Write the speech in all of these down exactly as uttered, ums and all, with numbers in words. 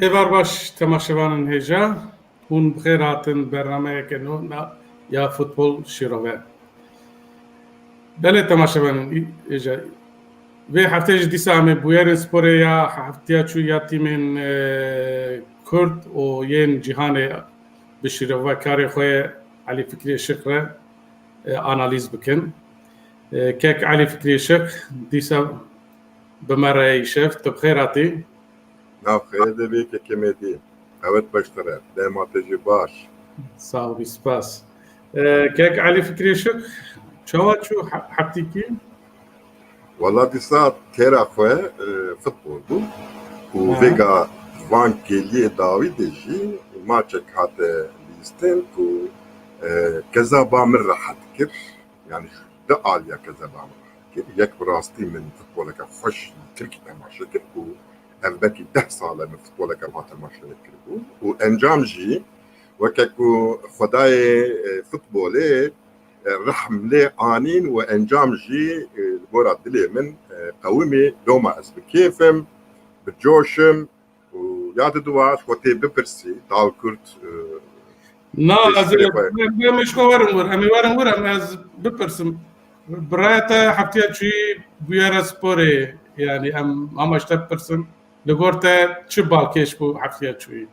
Êvar baş temaşevanên hêja, hûn bi xêr hatin bernameyeke nû na ya futbol şîrove. Belê temaşevanên hêja, vê heftê jî dîsa em ê bûyerên sporê ya heftiya çû ya tîmên, e, Kurd û yên cîhanê bi şîrovekarê xwe Elî Fikrî Işiq re, e, analîz bikin. E, kek Elî Fikrî Işiq, dîsa bi me re ye îşev. Tu bi xêr hatî. Nav xêr de bê kekê Mêdî. Qewet beştir e. Dema te jî baş. Sağ ol, spas. E, kek Elî Fikrî Işiq, çawa çû he-, heftîkî? Wala dîsa têra xwe, e, futbol bû. Û Aha. vêga van kêliyê dawî de jî maçek hate lîstin ku, e, kezaba min rehet kir. Yani di aliya kezaba min rehet kir. Yek bi rastî min futboleke xweş li Tirkî temaşe kir ku ev belkî deh sal e min futboleke va temaşe nekiribû. Û encam jî weke ku xwedayê, e, futbolê, e, rehm lê anîn û encam jî, e, li gora dilê min, e, qewimî. Loma ez bi kêf im, bi coş im û ya diduwa ji xwe tê bipirsî, Dalkurt, e, Na, ez ê, em, em ji xwe werin wir, em ê werin wir, em ez bipirsim. Biraya te heftiya çûyî bûyere sporê, yani em hema ji te bipirsim. Li gor te çi balkêş bû heftiya çûyî?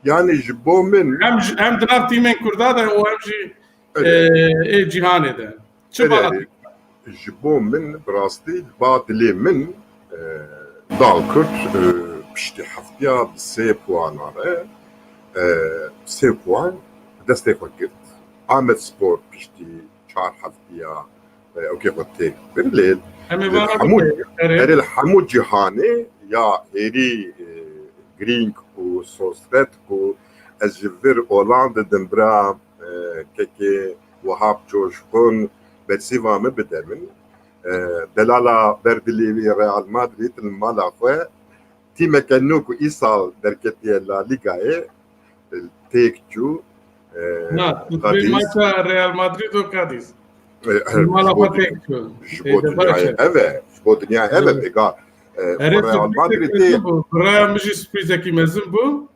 Yani ji bo min Hem ji, hem di nav tîmên Kurda de û hem jî, Evet. e, ê cîhanê de. Çi Evet. bala? Ji bo min bi rastî li ba dilê min, e, Dalkurt, e, piştî heftiya bi sê puanan re, e, sê puan bi destê xwe girt. Amed Spor piştî çar heftiya, e, ewkê xwe têk bir lê Em ê li vana hemû, bike, erê. erê li hemû cîhanê ya hêrî, e, girîng û sosret ku ez ji vir Hollande dim bira, e, kekê Wahab Coşkun bersîva min bide min. E, delala berdilî wî Real Madrid li mala xwe tîmeke nû ku îsal derketiye La Ligayê, têk çû, e, Na, tu Cadiz. Maça Real Madrid û Cadiz. E, e, Mala ji bo xwe din-, têk çû. ji Ê, bo de baş dinyayê e. ev e. Ji bo dinyayê ev e. Evet. Pêga, e, Erê, Real sürprizekî Madridê mezin bû. Biraya min jî sürprizekî mezin bû.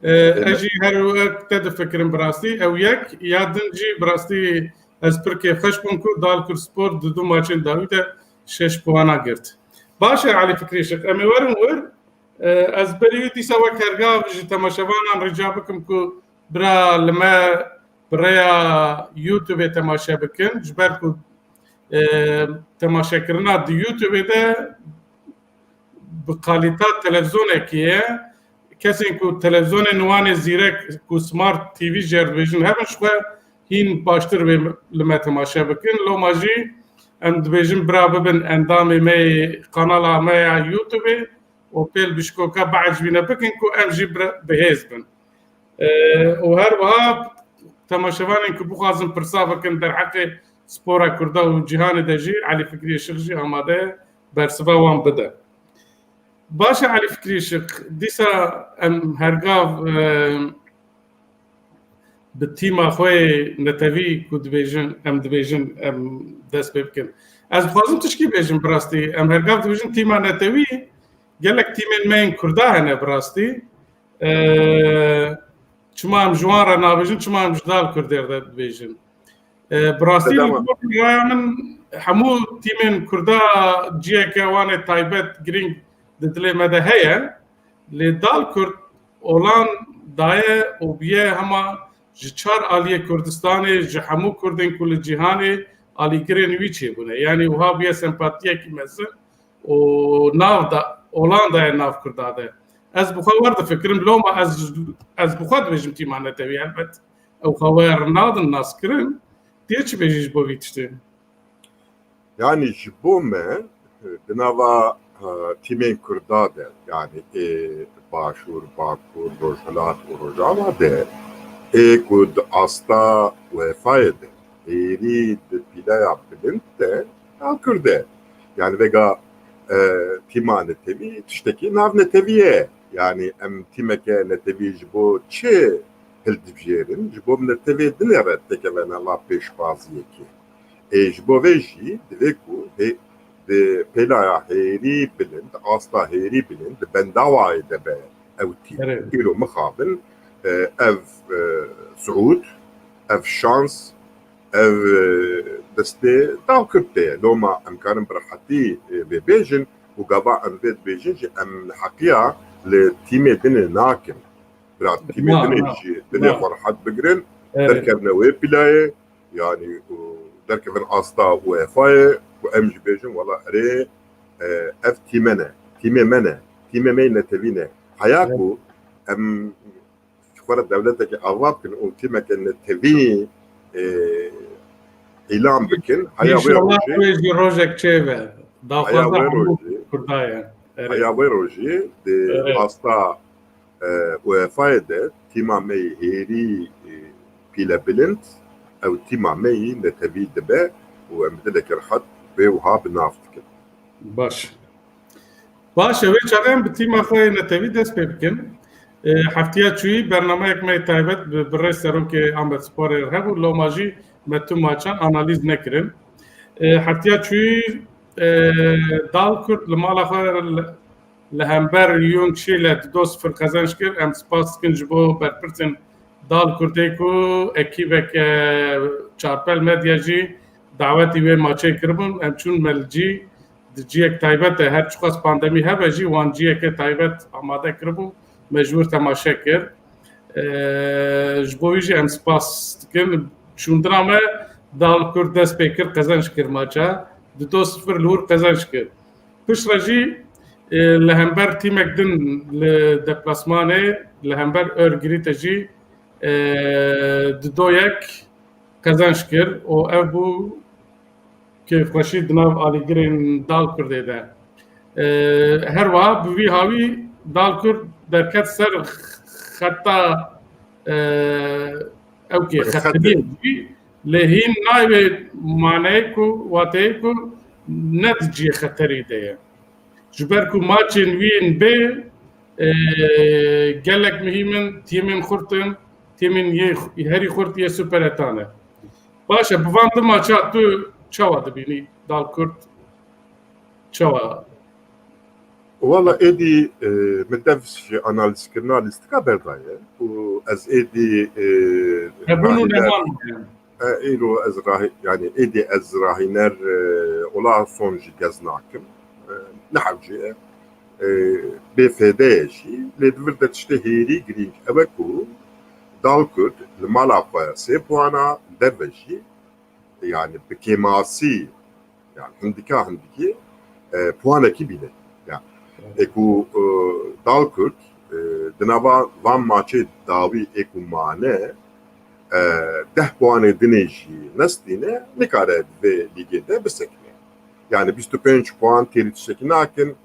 E, Evet. ez jî her wek te difikirim bi rastî. Ew yek, ya din jî bi rastî ez pir kêfxweş bûm ku Dalkur Spor di du maçên dawî de şeş puana girt. Baş e, Elî Fikrî Işiq, em ê werin wir. E, ez berî wî dîsa wek hergav ji temaşevanan rica bikim ku bira li me bi rêya YouTubeê temaşe bikin. Ji ber ku, e, temaşekirina di YouTubeê de bi kalîta televizonekê ye. Kesên ku televizonên wan ê zîrek ku Smart T V jê re dibêjin hebin, ji xwe hîn baştir wê li me temaşe bikin. Loma jî em dibêjin bira bibin endamê me yê kanala me ya YouTubeê û pêl bişkoka biecibîne bikin ku em jî bira-, bi hêz bin. E, û her wiha temaşevanên ku bixwazin pirsa bikin derheqê spora Kurda û cîhanê de jî Elî Fikrî Işiq jî amade ye bersiva wan bide. Baş e Elî Fikrî Işiq, dîsa em hergav, e, bi tîma xwe yê netewî ku dibêjin, em dibêjin, em dest pê bikin. Ez dixwazim tişkî bêjim bi rastî. Em hergav dibêjin tîma netewî, gelek tîmên me yên Kurda hene bi rastî. E, çima em ji wan re nabêjin, çima em ji Dal Kurdêr de dibêjin? E, bi rastî li Sedema. gor raya min hemû tîmên Kurda ciyeke wan ê taybet girîng di dilê me de heye. Lê Dal Kurd olan daye û bûye hema ji çar aliyê Kurdistanê, ji hemû Kurdên ku li cîhanê alîgirên wî çêbûne. Yanî wiha bûye sempatiyekî mezin û nav da, olan daye nav Kurda de. Ez bi xwe wer difikirim, loma ez, ez bi xwe dibêjim tîma netewî, elbet. Ew xwe wer nadin naskirin. Tu yê çi bêjî ji bo vî tiştê? Yani ji bo me, e, di nava, e, tîmên Kurda de, yani ê Başûr, Bakur, Rojhilat û Rojava de, ê ku di asta UEFA'yê de, hêrî di pîleya bilind de, ya Kurd e. Yani vêga, e, tîma netewî tiştekî navnetewî ye. Yani em tîmeke netewî ji bo çi hildibijêrin? Ji bo netewê dinê re têkeve nava pêşbaziyekê. Ê, ji bo vê jî divê ku hê-, di pêlaya hêrî bilind, asta hêrî bilind, di bendawayê de be Ew tî. Erê. Îro mixabin, e, ev, e, siûd, ev şans, ev, e, destê Dalkurt de ye. Loma em karin bi rehetî, e, vê bêjin û gava em vê dibêjin jî em heqiya li tîmê dinê nakin. Bira tîmê dinê jî dinê xwe rehet bigirin, derkevine wê pîlayê, yanî û derkevin asta UEFAyê û em jî bêjin, wela erê, e, ev tîme ne, tîmê me ne, tîmê me yê netewî ne. Heya ku em xwe re dewletekê ava bikin û tîmeke netewî, e, îlan bikin, heya wê rojê, wê jî rojek çêve. Daxwaza hemû Kurda ye. Heya wê rojê di asta, e, UEFAyê de tîma me yê hêrî, e, pîlebilind, ew tîma me yî netewî dibe û em bi dilekî rehet vê wiha bi nav dikin. Baş. Baş e, wê çaxê em bi tîma xwe yê netewî dest pê bikin. E, heftiya çûyî bernameyek me yê taybet bi birêz serokê Amedsporê re hebû, loma jî me tu maçan analîz nekirin. E, heftiya çûyî, e, Dalkurt li mala xwe li hember Young Chile du do sifir qezenc kir. Em spas dikin ji bo berpirsên Dalkurtê ku ekîbeke Çarpel Medya jî dawetî wê maçê kiribûn. Em çûn me li cî, di ciyek taybet de, her çiqas pandemî hebe jî wan ciyeke taybet amade kiribû, me ji wir temaşe kir. E, ji bo wî jî em spas dikin. Şûndina me Dalkurt dest pê kir, qezenc kir maça. Du do sifir li wir qezenc kir. Piştre jî, e, li hember tîmek din li deplasmanê, li hember Örgryte jî, e, du do yek qezenc kir û ev bû kêfxweşî di nav alîgirên Dalkurdê de. E, her wiha bi vî hawî Dalkurd derket ser xeta, e, ewkê xeteriyê jî. Lê hîn nayê wê maneyê ku, wateyê ku ne di cihê xeterî de ye. Ji ber ku maçên wî yên bê, e, gelek muhîm in, tîmên xurt in, tîmên yê, herî xurt yê Super Etan e. Baş e, bi van du maça tu çawa dibînî Dalkurt? Çawa? Wala êdî, e, min dev ji analîzkirina lîstika berdaye û ez êdî, e, Hebûn û rahîner, neman heye. E, îro ez rahî-, yanî êdî ez rahîner, e, ola son jî gez nakim. E, ne hewce ye. E, bê fêde ye jî. Lê di vir de tiştê hêrî girîng ew e ku Dalkurt li mala xwe sê puana, derve jî, yanî bi kêmasî, yanî hindika hindikî, e, puanekî bîne. Yanî, ê ku, e, Dalkurt, e, di nava van maçê dawî ê ku mane, e, deh puanê dinê jî nestîne, nikare di vê lîgê de bisekine. Yanî bîst û pênc puan têrî tiştekî nakin,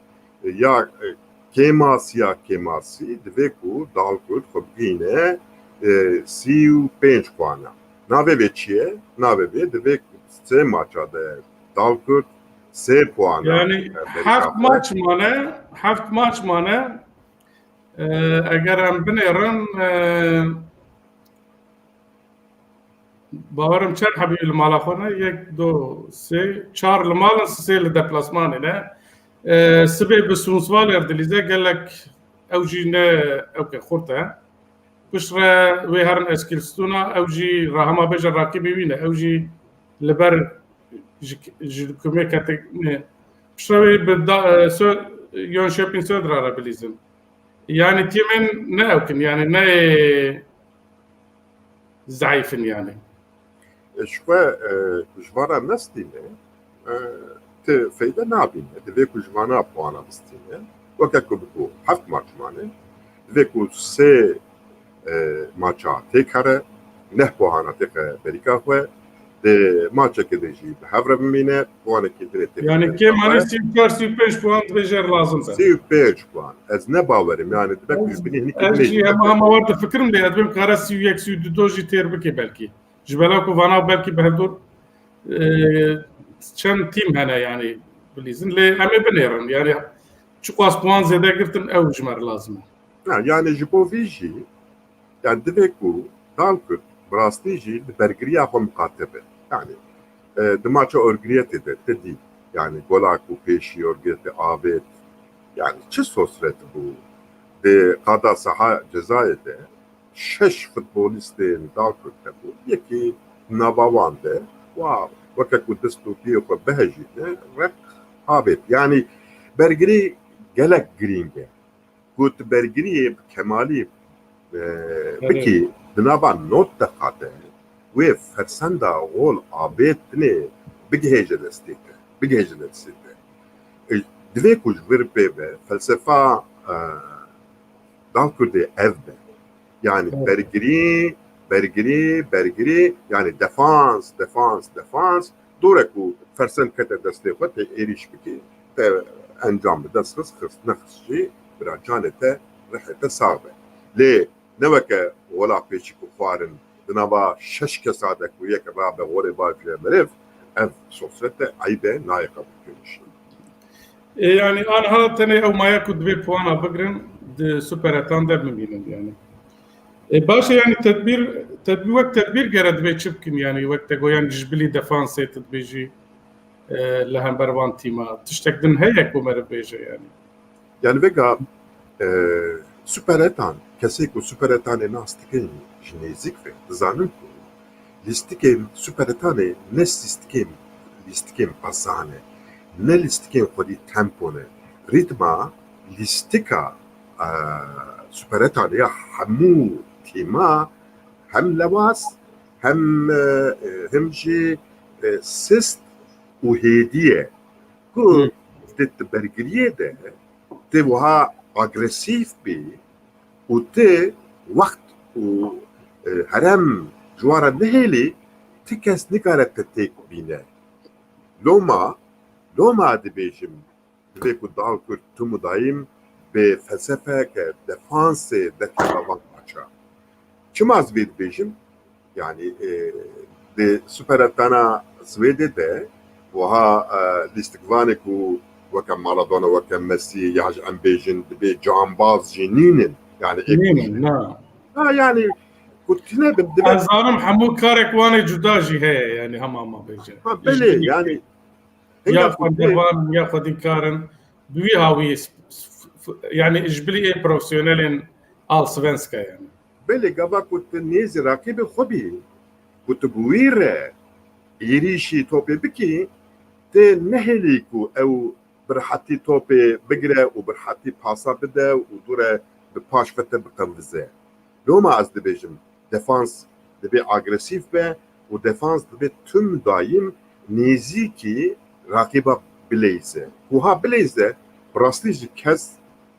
ya, e, kêmasiya kêmasî divê ku Dalkurt xwe bigihîne, e, sî û pênc puana. Navê vê çi ye? Navê vê divê ku sê maça de Dalkurt sê puana, yanî, e, berîka heft xwe. Maç mane, heft maç mane. E, eger em binêrin, e, Bawerim çend hebî li mala xwe ne? Yek, do, sê, çar li mal in, sê li deplasmanê ne. E, sibê bi Sundsvall re dilîze, gelek ew jî ne ewke xurt e. Piştre wê herin Eskilstuna, ew jî rahema bêje rakîbê wî ne. Ew jî li ber ji, ji kumê ketik ne. Piştre wê bi da, e, Sö-, Jönköping Södra re bilîzin. Yanî tîmên ne ewk in, yanî ne zayîf in yanî. E, ji xwe, e, ji van re nestîne, e, ti feyde nabîne. Divê ku ji vana puana bistîne. Weke ku biku heft maç mane, divê ku sê, e, maça têkere, neh puana têxe berîka xwe, di maçekê de jî bi hev re bimîne, puanekî din ê têbîne. Yanî kêm anî sî û çar, sî û pênc puan divê jê re lazim be. Sî û pênc puan. Ez ne bawerim, yanî dibe ku binê hinek. Ez jî hema hema wer difikirim lê ez dibêm kare sî û yek, sî û du do jî têr bike belkî. Ji bela ku vana belkî bi hevdor, e, çend tîm hene yanî bilîzin. Lê em ê binêrin. Yanî çiqas puan zêde girtin ew ji me re lazim e. Ha, yanî ji bo vî jî, yanî divê ku Dalkurt bi rastî jî li bergiriya xwe miqate be. Yanî, e, di maça Örgryetê de te dî, yanî gola ku pêşî Örgryetê avêt, yanî çi sosret bû. Di qada saha cezayê de şeş futbolîstên Dalkurd hebû. Yekî nava wan de wa weke ku dest û piyê xwe bihejîne, req avêt. Yanî bergirî gelek girîng e. Ku tu bergiriyê bi kemalî, e, bikî, di nava nod deqa de wê fersenda gol avêtinê bigihêje destê te. Bigihêje destê te. E, divê ku ji vir pê ve felsefa, e, Dalkurdê ev be. Yanî bergirî, bergirî, bergirî, yanî defans, defans, defans. Dore ku fersend kete destê xwe, tê êrîş bikî, te encam bi dest xist, xist, nexist jî, bira canê te, rihê te sax be. Lê ne weke wela pêçik û xwarin, di nava şeş kesa de ku yek rabe gorê bavêje meriv, ev sosyete eyb e, nayê qebûlkirin. E, yani anha tenê ew maye ku divê puana bigirin, di Super Etan de bimînin yani. E, baş e, yani tedbîr, tedbîr wek tedbîr gere divê çi bikin yani, wek te got yani ji bilî defansê tu dibêjî, e, li hember van tîma. Tiştek din heye ku meriv bêje yani. Yani vega, e, Super Etan, kesê ku Super Etanê nas dikin ji nêzîk ve, dizanin ku lîstikên Super Etanê ne lîstikên, lîstikên pezan e, ne lîstikên xwedî tempo ne. Rîtma lîstika, e, Super Etanê ya hemû tîma hem lewaz, hem, e, hem jî, e, sist û hêdî ye. Ku di, di bergiriyê de tê wiha agresîf bî û tê wext û, e, herem ji wan re nehêlî, ti kes nikare te têk bîne. Loma, loma dibêjim, divê ku Dalkurd tim û dayîm bi felsefeke defansê derkeve van maça. Çima ez vê dibêjim? Yani, e, di Super Etana Swêdê de wiha, e, lîstikvanê ku weke Maradona, weke Messi, ya ji em bêjin, dibê cambaz jî nînin. Yani, ê ku Nînin, na. Ha, yani, ku tune bin, dibe Ez zanim hemû karek wan ê cuda jî heye, yani, hema ma bêje. Ha, belê, yani, Ya hinga ku tê xwendevan, ya xwedîkar in. Bi wî hawî, s-, s-, f-, yani, ji bilî ê profesyonelên Allsvenska, yani. Belê, gava ku tu nêzî raqîbê xwe bî, ku tu bi wî re êrîşî topê bikî, tê nehêlî ku ew bi rihetî topê bigire û bi rihetî pasa bide û dû re bi paş ve te biqewize. Loma ez dibêjim, defans divê agresîf be û defans divê tim dayîm nêzîkî raqîba bileyze. Ku ha bileyze, bi rastî jî kes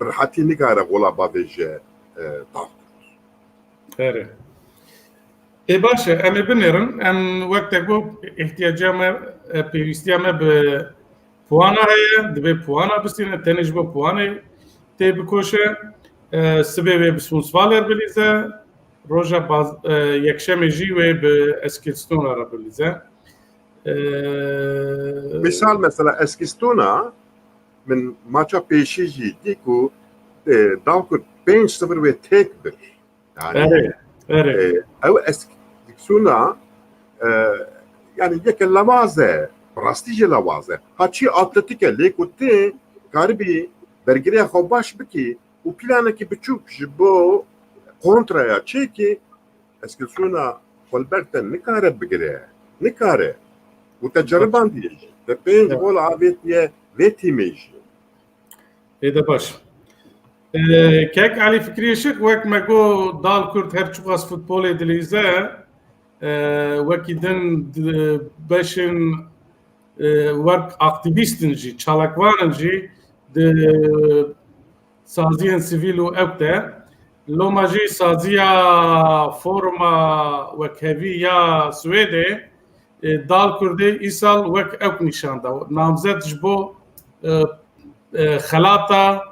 bi rihetî nikare gola bavêje, e, Dalkurd. Erê. Ê baş e, em ê binêrin. Em wek te got, ihtiyaca me, e, pêwîstiya me bi puana heye, divê puana bistîne, tenê ji bo puanê tê bikoşe. E, sibê wê bi Sundsvaler bilîze, roja baz-, e, yekşemê jî wê bi Eskilstuna re bilîze. E, Misal mesela Eskilstuna, min maça pêşî jî dî ku, e, Dalkurd pênc sifir wê têk bir. Yani, Erê, erê. E, ew Eskilstuna, e, yani yeke lewaz e, rastî jî lewaz e. Ha çi atletîk e, lê ku tu karibî bergiriya xwe baş bikî û planekî biçûk ji bo kontraya çêkî, Eskilstuna xwe li ber te nikare bigire. Nikare. Û te ceribandiye jî. Te pênc Evet. gol avêtiye vê tîmê jî. Ê de baş. Ee, Kek Elî Fikrî Işik, wek me got, Dalkurd her çiqas futbolê dilîze, ee, wekî din di-, beşên, ee, wek aktîvîst in jî, çalakvan in jî di saziyên sivîl û ew de. Loma jî saziya foruma wekhevî ya Swêdê, e, Dalkurdê îsal wek ewk nîşan da. Namzet ji bo, e, e, xelata,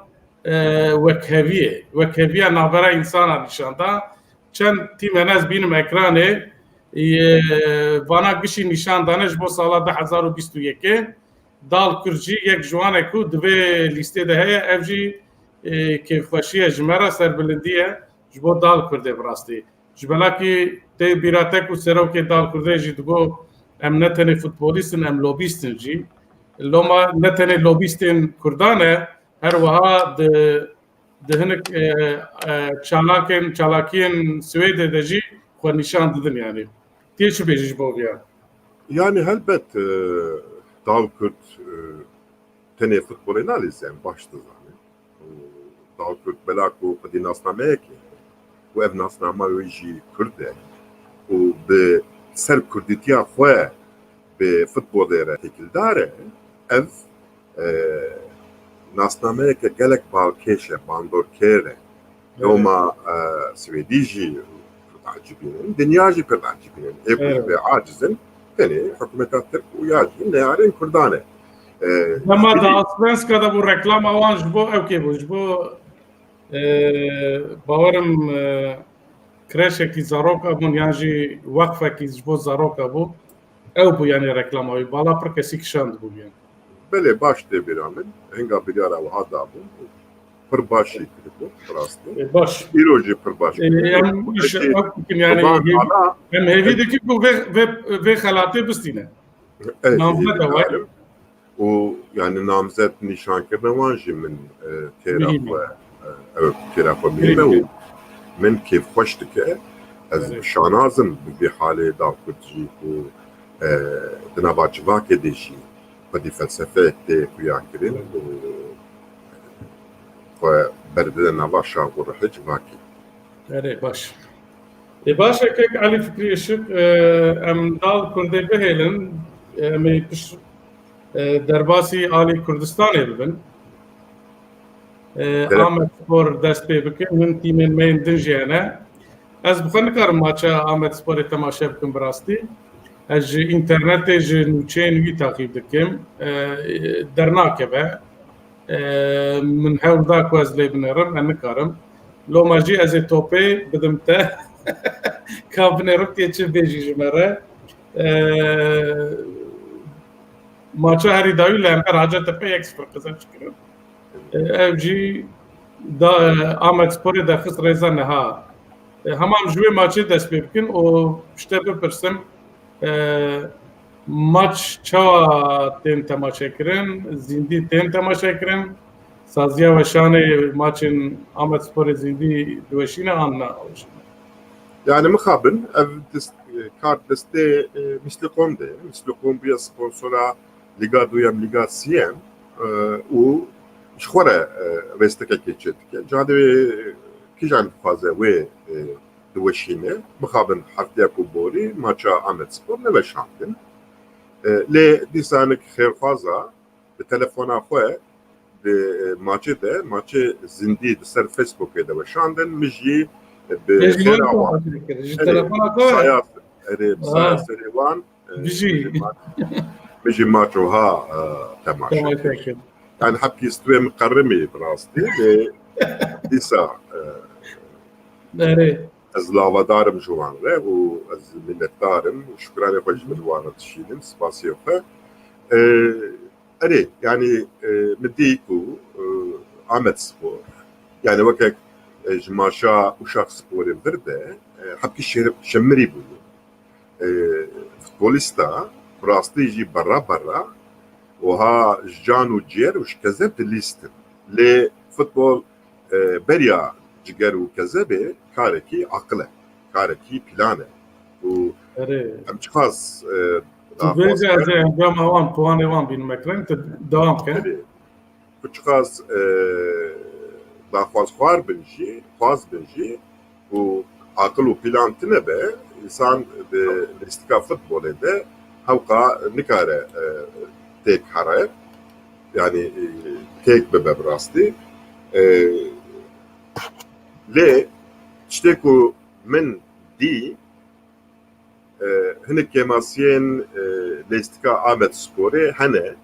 e, wekheviyê, wekheviya navbera însana nîşan da. Çend tîmên ez bînim ekranê, e, vana gişî nîşan dane ji bo sala du hezar û bîst û yekê. Dalkurd jî yek ji wan e ku di vê lîstê de heye. Ev jî, e, kêfxweşî ye ji me re, serbilindî ye ji bo Dalkurdê bi rastî. Ji belakî tê bîra te ku serokê Dalkurdê jî digot, em ne tenê futbolîst in, em lobîst in jî. Loma ne tenê lobîstên Kurdan e, her wiha di Di hinek e, e, çalakên, çalakiyên Swêdê de jî xwe nîşan didin yani. Tê çi bêjî ji bo viya? Yani helbet e, Dal Kurd e, tenê futbolê nalîze, em baş dizanin. Dal Kurd bela ku xwedî nasnameyek e û ev nasnama wê jî Kurd e û bi ser Kurdîtiya xwe bi futbolê re têkildar e, ev e, nasnameyeke gelek balkêş e, bandorkêr e. Loma e, Swêdî jî pir dacibînin, dinya jî pir dacibînin. Ê ku Evet. Vê aciz in, tenê hikûmeta Tirk û ya jî neyarên Kurdan e. E, Dema Swêdî- da Svenska de bû reklama wan ji bo ew kê bû, ji bo e, bawerim e, kreşekî zaroka bûn yan jî weqfekî ji bo zaroka bû. Ew bû yani reklama wî. Bala pir kesî kişand bû yani. Belê, baş tê bîra min. Hinga biryara wiha dabû. Pir baş jî kiribû, rastî. E, baş. Îro jî pir baş E, kiribû. em iş Eke ev dikin yani Kurban hêv- Ala, em hêvî dikin ku vê, vê, vê xelatê bistîne. Ez Namzet hêvî de var. dikarim. Û yani namzet nîşankirina wan jî min e, têra Muhîm e. xwe e, ew têra xwe muhîm e Muhîm e. Û min kêfxweş dike. Ez Evet. şanaz im bi vî halê Dal Kurd jî ku e, di nava civakê de jî xwedî felsefeyek tê xuya kirin û xwe berdide nava şav û rihê civakê. Erê, baş. Ê, baş e, kek Elî Fikrî Işik, e, em Dal Kurdê bihêlin, e, em ê piş, e, derbasî alî Kurdistanê bibin. E, Evet. Amed Spor dest pê bikin, hin tîmên me yên din jî hene. Ez bi xwe nikarim maça Amed Sporê temaşe bikim bi rastî. Ez ji înternetê, ji nûçeyên wî taqîb dikim. E, dernakeve. E, min hewl da ku ez lê binêrim, ez nikarim. Loma jî ez ê topê bidim te. Ka binêrim tê çi bêjî ji me re. E, maça herî dawî li hember Hacettepe yek sifir qezenc kirin. E, ev jî da, e, Amed Sporê derxist rêza niha. E, hema em ji wê maçê dest pê bikin û ji te bipirsim, e, maç çawa tên temaşekirin, zîndî tên temaşekirin, saziya weşanê maçên Amed Sporê zîndî diweşîne an naweşîne? Yani mixabin ev dest, e, kar destê e, Mislikom de. Mislikom bûye sponsora Lîga Duyem, Lîga Siyem e, û ji xwe re e, rêstekekê çêdike. Cadê wê kijan dixwaze wê e, diweşîne. Mixabin hefteya ku borî maça Amed Spor neweşandin. E, lê dîsa hinek xêrxwaza bi telefona xwe di e, maçê de, maçê zindî di ser Facebookê de weşandin. Min jî e, bi Ê, ji xêra wan wan temaşe kir. Ji Erê, telefona xwe? saya, erê, bi saya Ha. serê wan e, Bijî. min jî ma-, min jî maç wiha e, temaşe Temaşe kir. kir. Yani hepkî stûyê min qerimî bi rastî lê dîsa e, Erê. ez lavedarim ji wan re û ez minnetdar im û şukranê xwe ji min wan re dişînim, spasiyê xwe. E, erê, yani e, min dî ku e, Amed Spor, yani weke e, ji maşa Uşak Sporê vir de e, hepkî şer-, şemirî bûye. E, futbolîsta bi rastî jî berra berra wiha ji can û ciyer û ji kezeb dilîstin. Lê futbol e, beriya ciger û kezebê karekî aqil e, karekî plan e. Û Erê. em çiqas e, Tu daxwaz bêje ez ê encama wan, puanê wan bînim ekran, tu dewam ke. Erê. Tu çiqas e, daxwazxwar bin jî, xwaz bin jî, û aqil û plan tune be, însan di lîstika futbolê de hewqa nikare e, têk here, yani e, têk bibe bi rastî. E, lê tiştê ku min dî, e, hinek kêmasiyên e, lîstika Amed Sporê hene.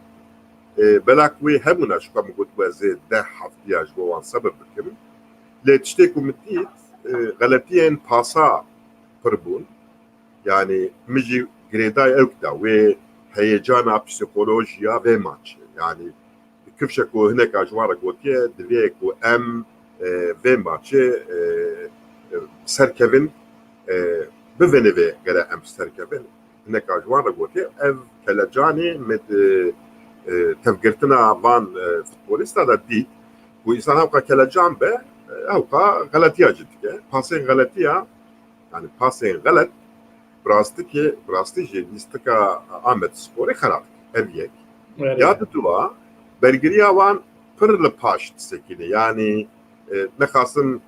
E, belak wê hebûna ji xwe min got ku ez ê deh heftiya ji bo wan sebir bikim. Lê tiştê ku min dît, e, xeletiyên pasa pir bûn. Yani min jî girêdayî ew da wê heyecana psîkolojiya vê maçê. Yani kifşe ku hineka ji wan re gotiye, divê ku em e, vê maçê e, e, serkevin, e, bivêne vê gere em serkevin. Hineka ji wan re gotiye, ev kelecanê me di e, tevgirtina van e, futbolîsta de dît ku însan hewqa kelecan be, Ewka xeletiya jî dike. Pasên xeletiya, yani pasên xelet, bi rastî, bi rastî jî lîstika Amed Sporê xerab dike. Ev yek. Evet. Ya diduwa, bergiriya wan pir li paş disekîne. Yani, e, nexasim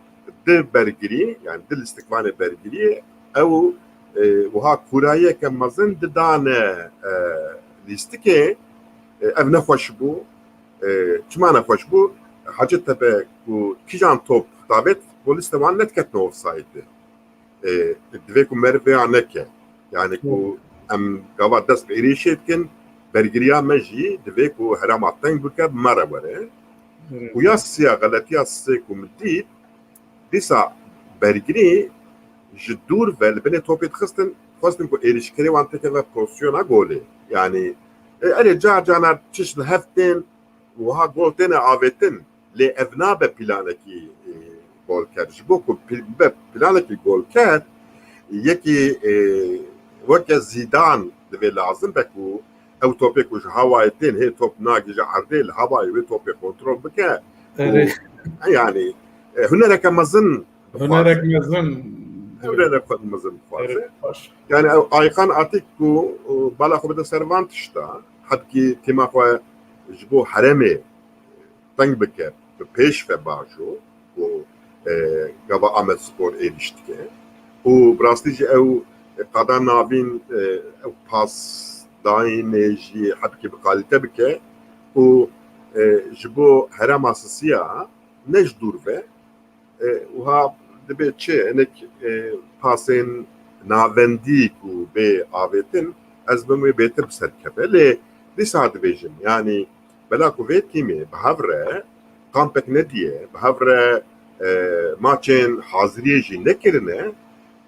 di bergirî, yani di lîstikvanê bergiriyê, ew, e, wiha kûrayiyeke mezin didane, e, lîstikê, e, ev nexweş bû. E, çima nexweş bû? Hacettepe ku kîjan top davêt, bo lîste wan nediketine offside. E, divê ku meriv vêya neke. Yani ku em gava dest bi êrîşê dikin, bergiriya me jî divê ku herema teng bike, bi me re were. Evet. Û ya siya, xeletiya sê ku min dît, dîsa bergirî ji dûr ve li binê topê dixistin, xwestin ku êrîşkerê wan têkeve pozisyona golê. Yani, e, erê car caran tişt li hev tên, wiha gol têne avêtin, lê ev nabe planekî, e, golker. Ji bo ku pil-, bibe planekî golker, yekî, e, weke Zîdan divê lazim be ku ew topê ku ji hawayê tên, hê top nagihîje erdê, li hawayê wê topê kontrol bike. Erê. Û, yani, e, hunereke mezin dixwaze. Hunerek mezin. Hunerek mezin dixwaze. Erê, baş. Yani ew Aykan Atik ku, e, bala xwe bide ser van tişta, hebkî tîma xwe ji bo herêmê teng bike, bi pêş ve bajo, ku, e, gava Amed Spor êrîş dike. Û bi rastî jî ew qada navîn, e, ew pas dayînê jî hebkî bi kalîte bike û, e, ji bo herêma Sisiya ne ji dûr ve, e, wiha dibe çi, hinek, e, pasên navendî ku bê avêtin, ez bim wê bêtir bi ser keve. Lê dîsa dibêjim, yanî bela ku vê tîmê bi hev re kampek nediye, bi hev re, e, maçên haziriyê jî nekirine,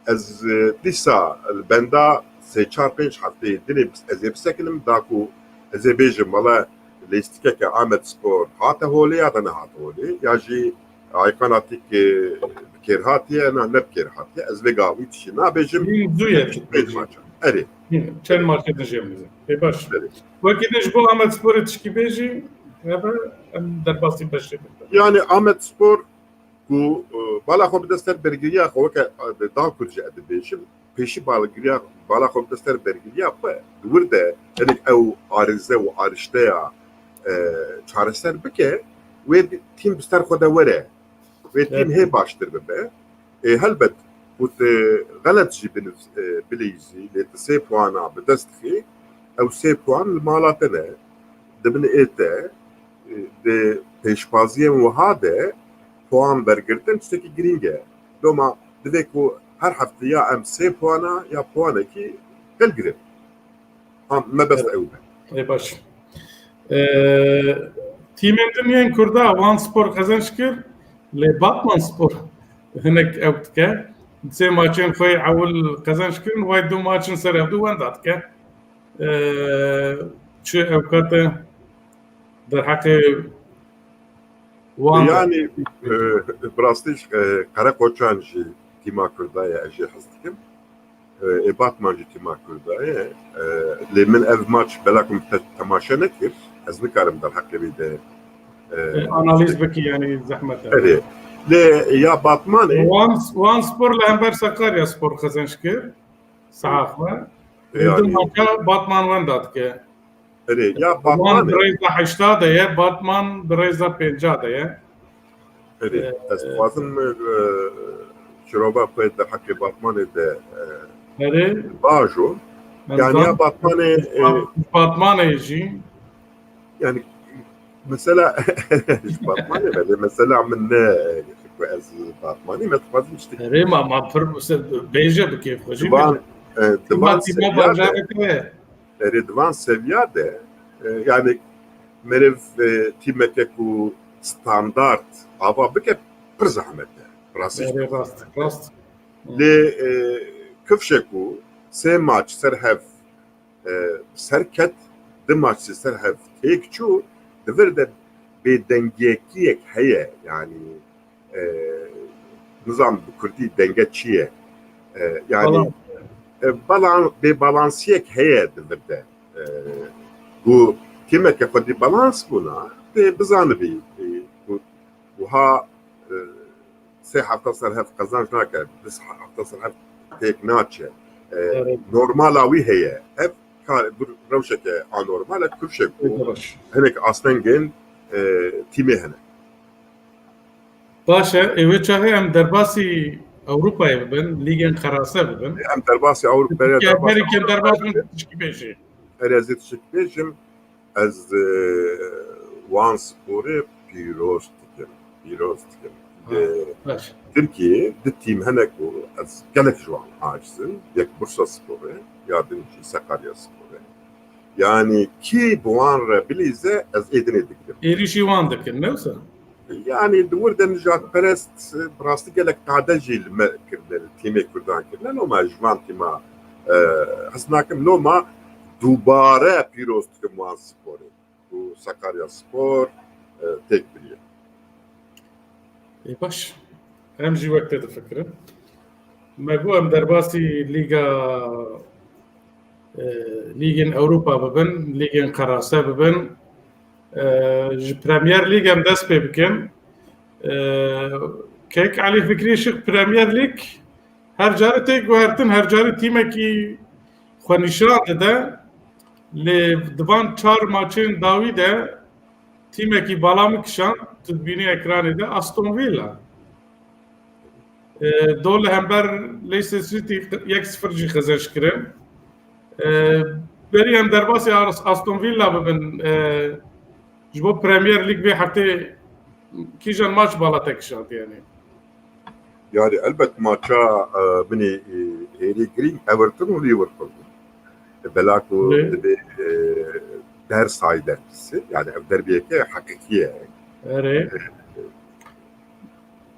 ez, e, dîsa li benda sê çar pênc hefteyê dinê ez ê bisekinim, da ku ez ê bêjim, wele lîstikeke Amed Spor hate holê ya da nehate holê, ya jî Aykan Atik, e, bi kêr hatiye, na ne bi kêr hatiye. Ez vê gavî tiştî nabêjim. Hîn zû ye. Pênc maça. Erê. Hîn, çend maçê din jê bimîzin. Ê baş. Erê. Wekî din ji bo Amed Sporê tişkî bêjî, hebe em derbasî beşê bikin. Yani Amed Spor ku, e, bala xwe bide ser bergiriya xwe, weke, e, dan Kurd jî ez dibêjim, pêşî balgiriya, bala xwe bide ser bergiriya xwe, di wir de hinek ew arîze û arîşteya, e, çareser bike, wê tîm bi ser xwe de were. Wê tîm Evet. hê baştir bibe. E, helbet, ku tu xelet jî binivî-, e, bilîzî, lê tu sê puana bi dest dixî, ew sê puan li mala te ne, di bin ê te, e, di pêşbaziyên wiha de puan wergirtin tiştekî girîng e. Doma divê ku her hefte ya em sê puana ya puanekî hilgirin. Ha, mebest Evet. ew be. Ê baş. Ee, tîmên din yên Kurda Wan Spor qezenc kir, lê Batman Spor hinek ew dike. Sê maçên xwe yê ewil qezenc kirin, way du maçin ser hevdu wenda dike. Ee, çi ew kate derheqê wan Yani, e, bi rastî, e, Qereqoçan jî tîma Kurda ye, ez jê hez dikim. E, ê Batman jî tîma Kurda ye. E, lê min ev maç bela ku min te-, temaşe nekir. Ez nikarim derheqê wî de, e, E, analiz bikî, yani zehmet e. Erê. Lê ya Batmanê Wan, Wan Spor li hember Sakarya Spor qezenc kir. Saha xwe. Ê, Yani du maça Batman wenda dike. Erê, ya Wan Batmanê bi rêza heşta de ye, Batman bi rêza pênca de ye. Erê, Ee, ez dixwazim, e, şirova xwe derheqê Batmanê de, e, Erê. bajo. Em Yani zan-, ya Batmanê, e, Batmanê jî. Yani mesela, ji Batmanê be, lê mesela min ne, e, ku ez Batmanî me dixwazim işte. Erê, ma, ma pir se-, bêje bi kêf xwe jî Divan, bêje. E, Divan Tîma, tîma seviya de. Bajareke ye. Erê, di van seviya de, e, yani meriv, e, tîmeke ku standart ava bike pir zehmet e. Rastî. Erê, rast, rast. Lê, e, kifşe ku sê maç ser hev, e, ser ket, di maç jî ser hev têk çû, di vir de bêdengiyekiyek heye. Yani, e, nizam bi kurdî denge çi ye? E, yani, Balans. E, balan-, bêbalansiyek heye di vir de. E, ku tîmeke xwedî balans bûna, tê bizanibî, e, ku wiha, e, sê hefta ser hev qezenc nake, du hefta ser hev têk naçe. E, Evet. Normala wî heye. Ev kar, bir rewşeke anormal e, kurşek bû. Evet, baş. Hinek astengên, e, tîmê hene. Baş e, ê wê çaxê em derbasî Ewropayê bibin, lîgên qerase bibin. Em derbasî Ewropayê, Tirkiye derbasî herî kêm Ewropayê derbas bin, bibin. Tişkî bêjî. Erê ez ê tişkî bêjim, ez, e, wan sporê pîroz dikim, pîroz dikim. Ha, E, baş. Tirkiyê du tîm hene ku ez gelek ji wan aciz im. Yek Bursa Spor e, ya din jî Sakarya Spor e. Yani kî bi wan re bilîze ez ê dinê digirim. Êrîşî wan dikin, ne wisa? Yani di wir de nijadperest bi rastî gelek qade jî li me kirine, li tîmê Kurdan kirine. Loma ji van tîma, e, hez nakim loma dubare pîroz dikim wan sporê. Ku Sakarya Spor, e, têk biriye. Ê baş. Em jî wek te difikirin. Me got em derbasî Lîga, e, Lîgên Ewropa bibin, Lîgên Qerase bibin. E, ji Premier League em dest pê bikin. E, Kek Elî Fikrî şik Premier League her carî tê guhertin, her carî tîmekî xwe nîşan dide. Lê di van çar maçên dawî de tîmekî bala min kişand, tu dibînî ekranê de, Aston Villa. E, do li hember Leicester City yek sifir jî qezenc kirin. E, berî em derbasî Ars-, Aston Villa bibin, e, ji bo Premier League vê heftê kîjan maç bala te kişand yani? Yani elbet maça, e, binê, e, hêrê girîng Everton û Liverpool bûn. Bela ku Lê- dibê, e, dersay derbisi, yani ev derbiyeke heqîqî ye. Erê. E,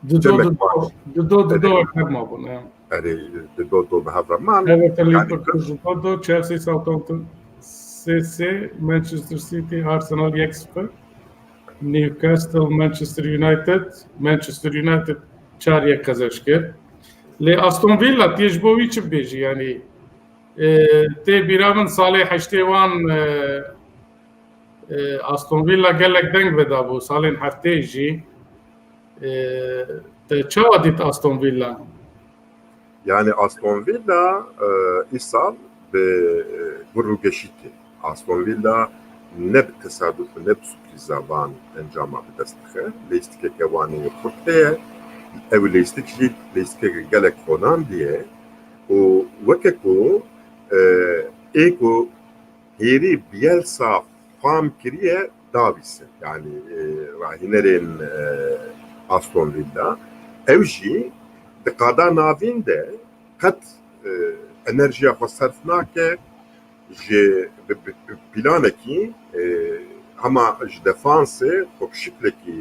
Di do, Demek di do, var. di do, di do Erê. Ev hebûn, e. Erê, di do, do bi hev re man. Everton, Yani Liverpool, di do, do, Chelsea, Southampton, C C, Manchester City, Arsenal yek sifir. Newcastle, Manchester United, Manchester United çar yek qezenc kir. Lê Aston Villa, tu yê ji bo wî çi bibêjî? Yani, e, tê bîra min salê heştê wan, e, e, Aston Villa gelek deng vedabû, salên heftê jî. E, te çawa dît Aston Villa? Yani Aston Villa, e, îsal bi, e, gur û geşî tê. Aston Villa ne bi tesaduf û ne bi sürprîza van encama bi dest dixe. Lêstikeke wan ê xurt heye. Ew lêstik jî lêstikeke gelek honandî ye. Û weke ku, e, ê ku hêrî Bielsa fam kiriye davîse. Yani, e, rahînerên, e, Aston Villa. Ew jî di qada navîn de qet, e, enerjiya xwe serf nake, ji bi, bi, bi planekî, e, hema ji defansê xwe bi şiklekî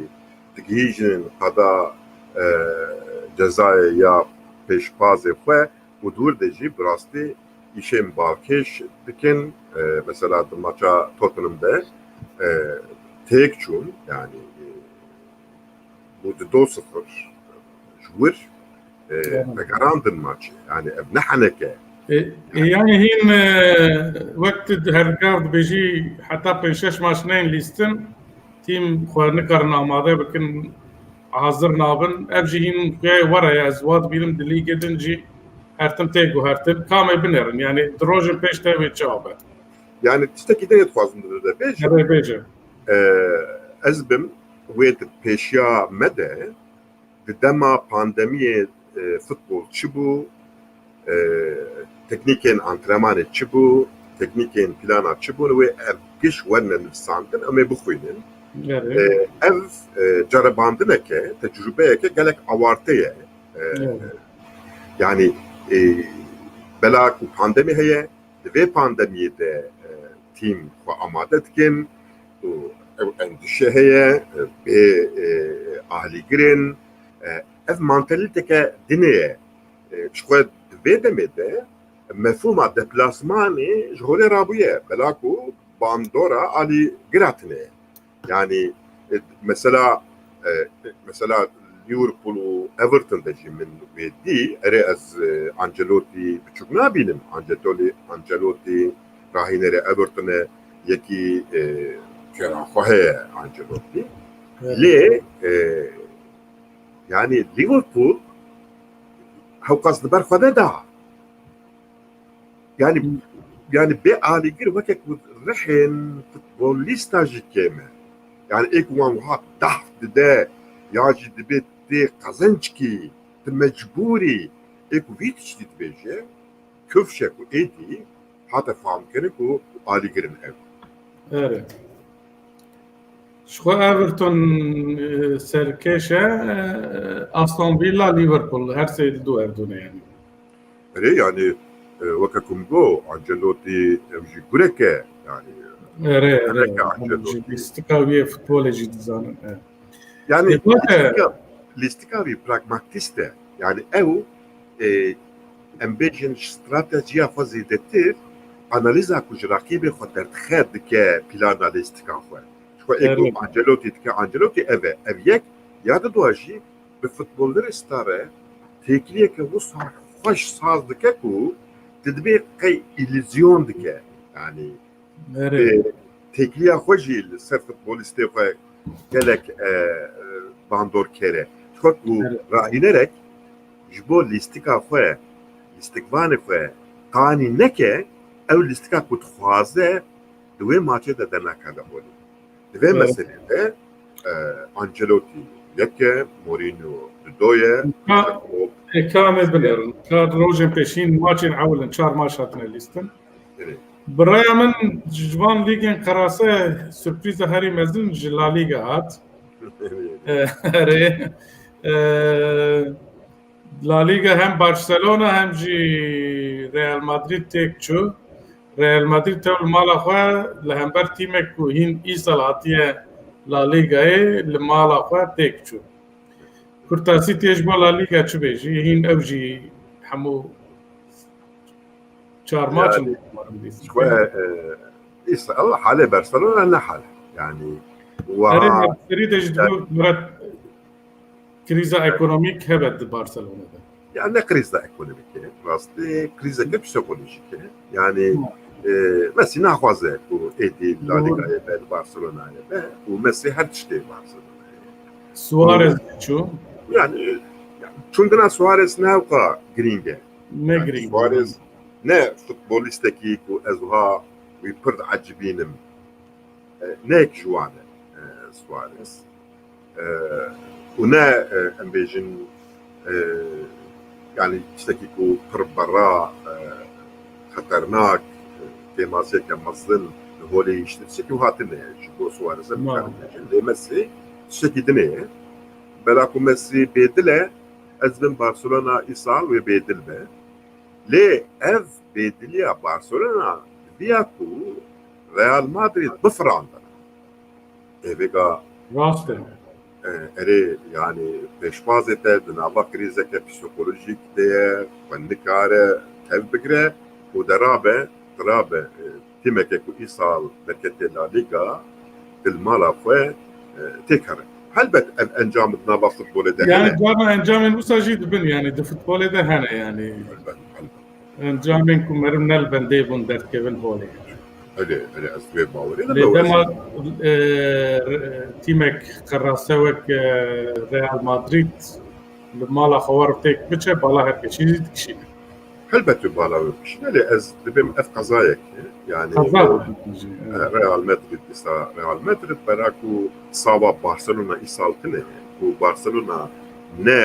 digihîjin qada, e, cezayê ya pêşbazê xwe û di wir de jî bi rastî îşên balkêş dikin. E, mesela di maça Tottenham de, e, têk çûn, yani, e, bû di do sifir ji wir, e, Evet. vegerandin maçê. Yani ev ne heneke. E, e, yani hîn, e, wek tu her gar dibêjî heta pênc şeş maç nên lîstin, tîm xwe nikarin amade bikin, hazir nabin. Ev jî hîn xuya were ye, ez wa dibînim di lîgê din jî her tim tê guhertin. Kamê binêrin, yani di rojên pêş de wê çawa be? Yani tiştekî din dixwazim di vir de bêjim. Erê bêje. E, ez bim wê di pêşiya me de, di dema pandemiyê, e, futbol çi bû, e, teknîkên antrenmanê çi bû, teknîkên plana çi bûn, wê ev giş werine nivîsandin, em ê bixwînin. Evet. E, ev, e, cerebandineke, tecrûbeyeke gelek awarte ye. E, Evet. yani, e, bela ku pandemî heye, di vê pandemiyê de, e, tîm xwe amade dikin û ew endîşe heye, e, bê, e, ahlîgirên, e, ev mantalîteke dinê ye. E, ji xwe di vê demê de mefhûma deplasmanê ji holê rabûye. Bela ku bandora alîgira tune ye. Yani, e, mesela, e, mesela Liverpool û Everton de jî min wê dî. Erê ez, e, Ancelotti biçûk nabînim. Ancelotti, Ancelotti rahînerê Everton e, yekî, e, kêra xwe heye Ancelotti. Evet. Lê, e, Yani Liverpool hewqas li ber xwe neda. Yani yani bê alîgir weke ku rihên futbolîsta jî kêm e. Yani ê ku wan wiha dehf dide ya jî dibê tê qezenckî, tu mecbûrî ê ku vî tiştî dibêje, kifş e ku êdî hate famkirin ku alîgir in ew. Erê. Ji xwe Everton, e, serkêş e, e, Aston Villa, Liverpool, her sê li dû ev dû ne yani. Erê, yani, e, weke ku min got, Ancelotti ew jî gurek e, yani. Erê, erê. Gurek e Ancelotti. Jî lîstika wî yê futbolê jî dizanin, e. Yani, e, lîstika, lîstika wî pragmatîst e. Yani, ew, e, em bêjin, ji stratejiya xwe zêdetir analîza ku ji raqîbê xwe derdixe dike plana lîstika xwe. Ji xwe ê ku Ancelotti dike, Ancelotti ev e. Ev yek, ya di dua jî bi futbolerê star e, têkiliyeke wisa xweş saz dike ku tu dibê qey îlîzyon dike. Yani, e, têkiliya xwe jî li ser futbolîstê xwe gelek, e, e, bandorkêr e. Ji xwe ku rahînerek ji bo lîstika xwe, lîstikvanê xwe qanî neke, ew lîstika ku dixwaze di wê maçê de dernakeve holê. Di vê meselê de, e, Ancelotti yek e, Mourinho di do ye. Ka, e, ka em ê binêrin. Ka rojên pêşîn maçên ewil in, çar maç hatine lîstin. Erê. Bi raya min ji van lîgên qerase surprîza herî mezin ji La Liga hat. Erê. E, La Liga hem Barcelona hem jî Real Madrid têk çû. Real Madrid tev li mala xwe li hember tîmek ku hîn îsal hatiye La Ligayê li mala xwe têk çû. Kurtasî tê ji bo La Liga çi bêjî? Hîn ew jî hemû çar maç in. Xwe, e, îsal halê Barcelona ne hal. Yani, wa Erê, serî de ji dibû Murat, krîza ekonomîk hebe di Barcelona de. Ya ne krîza ekonomîk e, rastî krîzeke psîkolojîk e. Yani, e, Messi naxwaze ku êdî La Ligayê be, li Barcelonayê be û Messi her tiştê Barcelonayê. Suarez çû. Yani, e, yani, çûndina Suarez ne ewqa girîng e. Ne girîng. Suarez ne futbolîstekî ku ez wiha wî pir diecibînim. E, ne yek ji wan e, e, Suarez. E, û ne, e, em bêjin, e, yani tiştekî ku pir berra, e, xeternak, e, kêmasiyeke mezin li holê hiştin tiştekî wiha tune ye. Ji bo Suarez em dikarin bêjin. Lê Messi tiştekî dinê ye. Bela ku Messi bêdil e, ez dibim Barcelona îsal wê bêdil be. Lê ev bêdiliya Barcelona diviya ku Real Madrid bifirandin. Ê vêga rast e. E, erê, yani pêşbazê te di nava krîzeke psîkolojîk de ye, xwe nikare tev bigire û derabe, dirabe, e, tîmeke ku îsal derketiye La Liga, di li mala xwe, e, têkere. Helbet ev encam di nava futbolê de hene. Yani carna encamên wisa jî dibin, yani di futbolê de hene yani. Helbet, helbet. Encamên ku meriv ne li bendê bûn derdikevin holê. Erê, erê, ez vê bawerê de. Lê dema, e, tîmek qerase wek, e, Real Madrid li mala xwe war têk biçe, bala her keşî jî dikişîne. Helbet wê bala wê bikişîne, lê ez dibêm ev qezayek e. Yani, qeza e, Real Madrid, dîsa Real Madrid bera ku sava Barcelona îsal tune ye. Ku Barcelona ne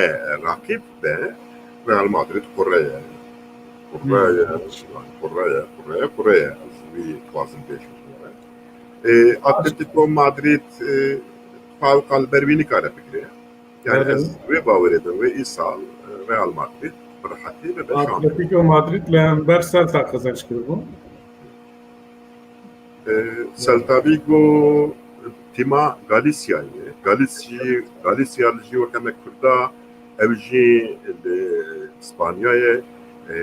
raqîb be, Real Madrid qurre ye. Qurre ye, qurre ye, qurre ye, qurre ye. Ez wî dixwazim bêjim. E, Atletico Madrid, e, xwe ewqa li ber wî nikare bigire. Yani ez wê bawerê de wê îsal, e, Real Madrid bi rehetî ve şampiyon. Atletico Madrid li hember Celta qezenc kiribû. E, Celta Vigo tîma Galîsyayê. Galîsya, Galîsya li jî weke me Kurda, ew jî li Spanyayê, e,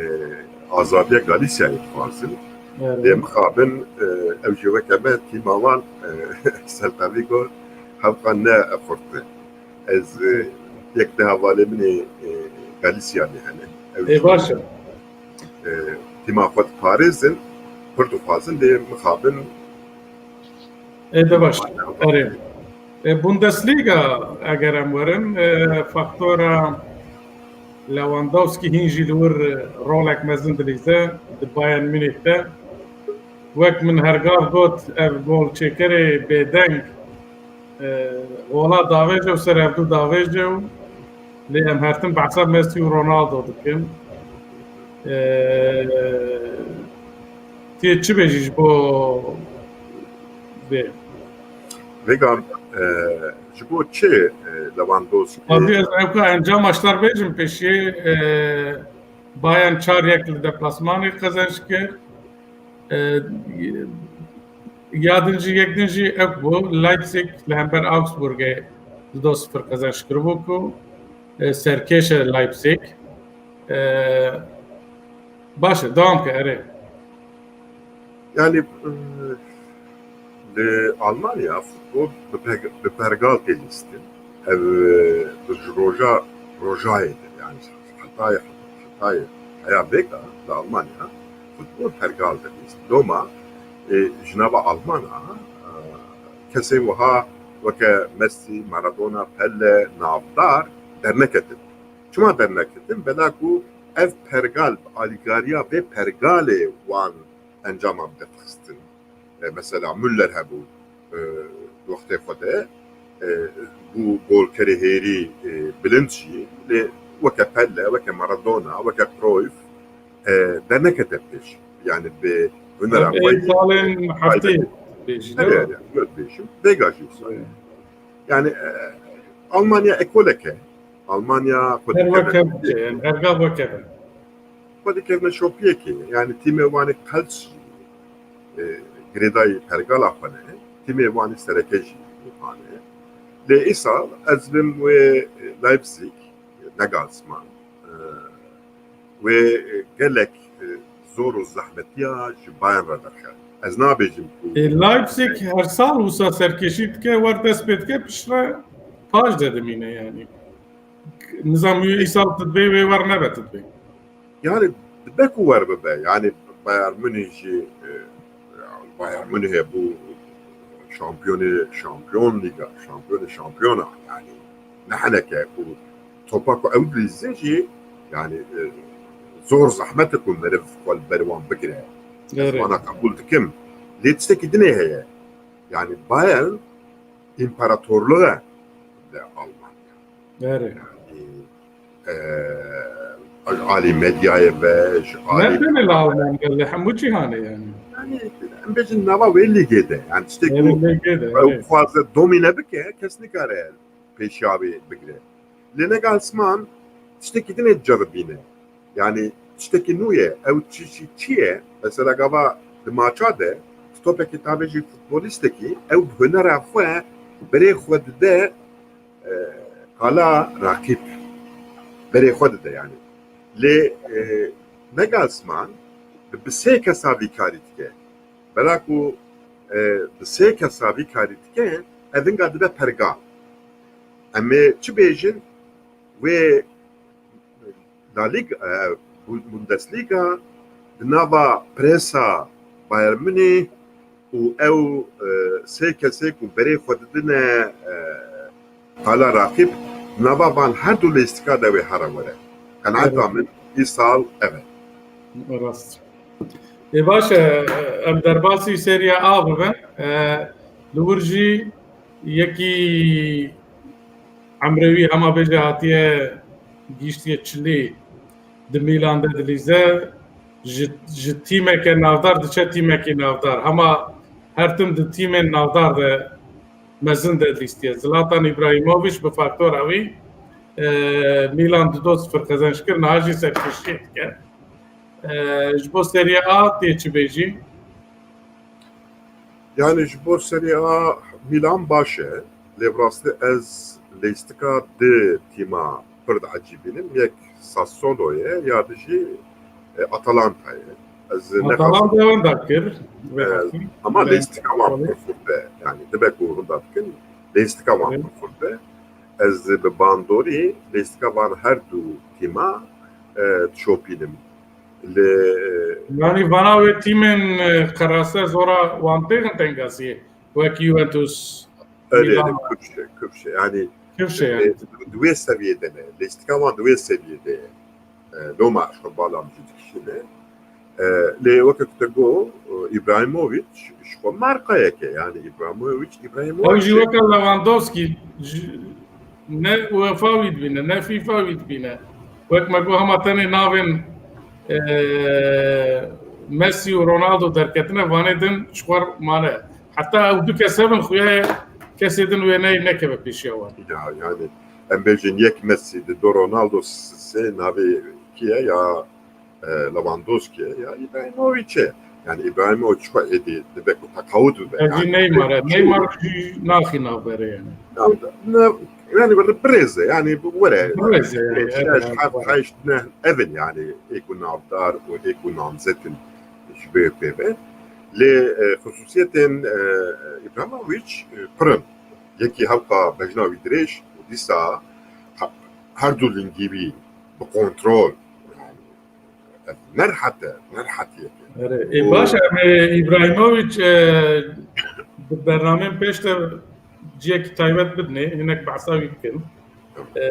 azadiya Galîsyayê dixwazin. Lê mixabin, e, ew jî weke me tîma wan, e, Celta Vigo hewqa ne xurt e. Ez, e, yek di hevalê min ê, e, Galîsyanê hene. Ew jî, baş e. E, tîma xwe diparêzin, pir dixwazin, lê mixabin. Ê de baş. Erê. E, Bundesliga, eger em werin, e, faktora Lewandowski hîn jî li wir rolek mezin dilîze di Bayern Munîh de. Wek min hergav got, ev gol çêkerê bêdeng, e, gola davêje û ser hevdû davêje û lê em her tim behsa Messi û Ronaldo dikin. E, Tê çi bêjî ji bo vê? Vêga, e, ji bo çi, e, Lewandowski? Abi, ez ewka encama ji te bêjim pêşî, e, Bayern çar yek li deplasmanê qezenc kir. E, ya din jî, yek din jî ew bû, Leipzig li hember Augsburgê du sifir qezenc kiribû ku, e, serkêş e Leipzig. E, Baş e, dewam ke, erê. Yani, e, li Almanya futbol bi pe-, bi pergal tê lîstin. Ev, e, ji roja, rojayê de, yani, hetayê, hetayê heya vêga li Almanya futbol pergal de lîstin. Loma, e, ji nava Almana, e, kesên wiha weke Messi, Maradona, Pele, navdar derneketin. Çima derneketin? Bela ku ev pergal, alîgariya vê pergalê wan encama bide xistin. E, mesela Müller hebû, e, di wextê xwe de, e, bû golkerê hêrî, e, bilind jî, lê weke Pele, weke Maradona, weke Cruyff, e, dernekete pêş. Yani bi hunera Ev xwe ê salên heftê bêjî, Her ne? Yer, yani, dört değişim. Vega jî wisa. Evet. Yani, e, Almanya ekoleke. Almanya Her xwe dikeve. Wek ev, yani, her gav wek ev. Xwe dikevne şopiyekê. Yani, tîmê wanê qelç jî, e, girêdayî pergala xwe ne. Tîmê wanê sereke jî wiha ne. Lê îsal ez bim wê Leipzig, Nagelsmann, e, wê, e, gelek, e, zor û zehmetiya ji Bayern re derxe. Ez nabêjim ku E, Leipzig her sal wisa serkêşî dike, wer dest pê dike, piştre paş de dimîne yani. Nizam wî îsal tu dibê wê wer nebe tu dibê. Yani dibe ku wer bibe. Yani Bayern Münih jî, e, Bayern Münih bû şampiyonê, şampiyon lîga, şampiyonê şampiyona. Yani ne heneke ku topa ku ew dilîze jî, yani, e, zor zehmet e ku meriv xwe li ber wan bigire. Ez Erê. Wana qebûl dikim. Lê tiştekî dinê heye. Yani Bayern împaratorluğu e li Almanya. Erê. Yani, e, ji alî medyayê ve, ji alî Ne tenê li Almanya, li hemû cîhanê yani. Yani, em bêjin nava wê lîgê de. Yani tiştê Erê, ku lîgê de, ew erê. Dixwaze domîne bike, kes nikare pêşiya wê bigire. Lê Nagelsmann tiştekî din ê diceribîne. Yani tiştekî nû ye. Ew çi, çi, çi ye? Mesela gava di maça de, topekî tabê jî futbolistekî, ew bi hunera xwe berê xwe dide, e, qala raqîb. Berê xwe dide yani. Lê, e, Nagelsmann bi, bi sê kesa vî karî dike. Bela ku, e, bi sê kesa vî karî dike, ev hinga dibe pergal. Em ê çi bêjin? Wê La Liga, e, Bu-, Bundesliga di nava presa Bayern Munîh û ew, e, sê kesê ku berê xwe didine, e, qala raqîb, nava van her du lêstika de wê here were. Qenaeta Evet. min îsal ev e. Rast. Ê baş e, em derbasî Serîya A bibin. E, li wir jî yekî emrê wî hema bêje hatiye gihîştiye çilî di Mîlan de dilîze, ji, ji tîmeke navdar diçe tîmekî navdar. Hema her tim di tîmên navdar de mezin de lîstiye. Zlatan Îbrahîmovîç bi faktora wî, e, Mîlan du sifir qezenc kir, niha jî serkêşiyê dike. E, ji bo Serîya A tê çi bêjî? Yani ji bo Serîya A Mîlan baş e, lê bi rastî ez lêstika di tîma pir diecîbînim. Yek Sassuolo ye, ya di jî, e, Atalanta ye. Ez ne Atalanta wenda kir. E, ama lêstika wan pir xurt e. Yani dibe ku wenda dikin, lêstika wan pir xurt e. Ez bi bandorî lêstika van her du tîma, e, dişopînim. Li Yani vana wê tîmên, e, qerase zora wan têxin tengasiyê. Wek Juventus, Erê, erê, Kifşe, Kifşe. Yani, Kifşe, yani. E, di wê seviyê de ne. Lîstika wan di wê seviyê de ye. E, loma ji xwe bala min jî dikişîne. E, lê weke ku te got, e, Ibrahimovic ji xwe markayek e. Yani Ibrahimovic, Ibrahimovic. Ew jî weke Lewandowski, ji, ne UEFA wî dibîne, ne FIFA wî dibîne. Wek me got, hema tenê navên, e, Messi û Ronaldo derketine, vanê din ji xwe mane. Heta ew du kes hebin, xuya ye kesê din wê neyê nekeve pêşiya wan. Ya, yani, em bêjin yek Messi, di du Ronaldo, s-, sê navê kî ye ya, e, Lewandowski ye ya Ibrahimovic e. Yani Ibrahimovic xwe êdî dibe ku teqawut bibe. Ez jî Yani, Neymar e. Neymar jî naxî navbere yani. Ya, ne, yani, were birêz e, yani, were. Birêz e yani, Birêz e, evet, xeş-, evet. Xeş ne evin yani, ê ku navdar û ê ku namzet in ji vê pê ve. Lê, e, xusûsiyetên, e, Ibrahimovic, e, pir in. Yekî hewqa bejna wî dirêj û dîsa ha-, her du lingî wî bi kontrol. Yani, ev ne rehet e, ne rehetiyek e. Erê, ê, Û baş e, em ê Ibrahimovic, e, bi bernameyên pêş de ciyekî taybet bidinê, hinek behsa wî bikin. E,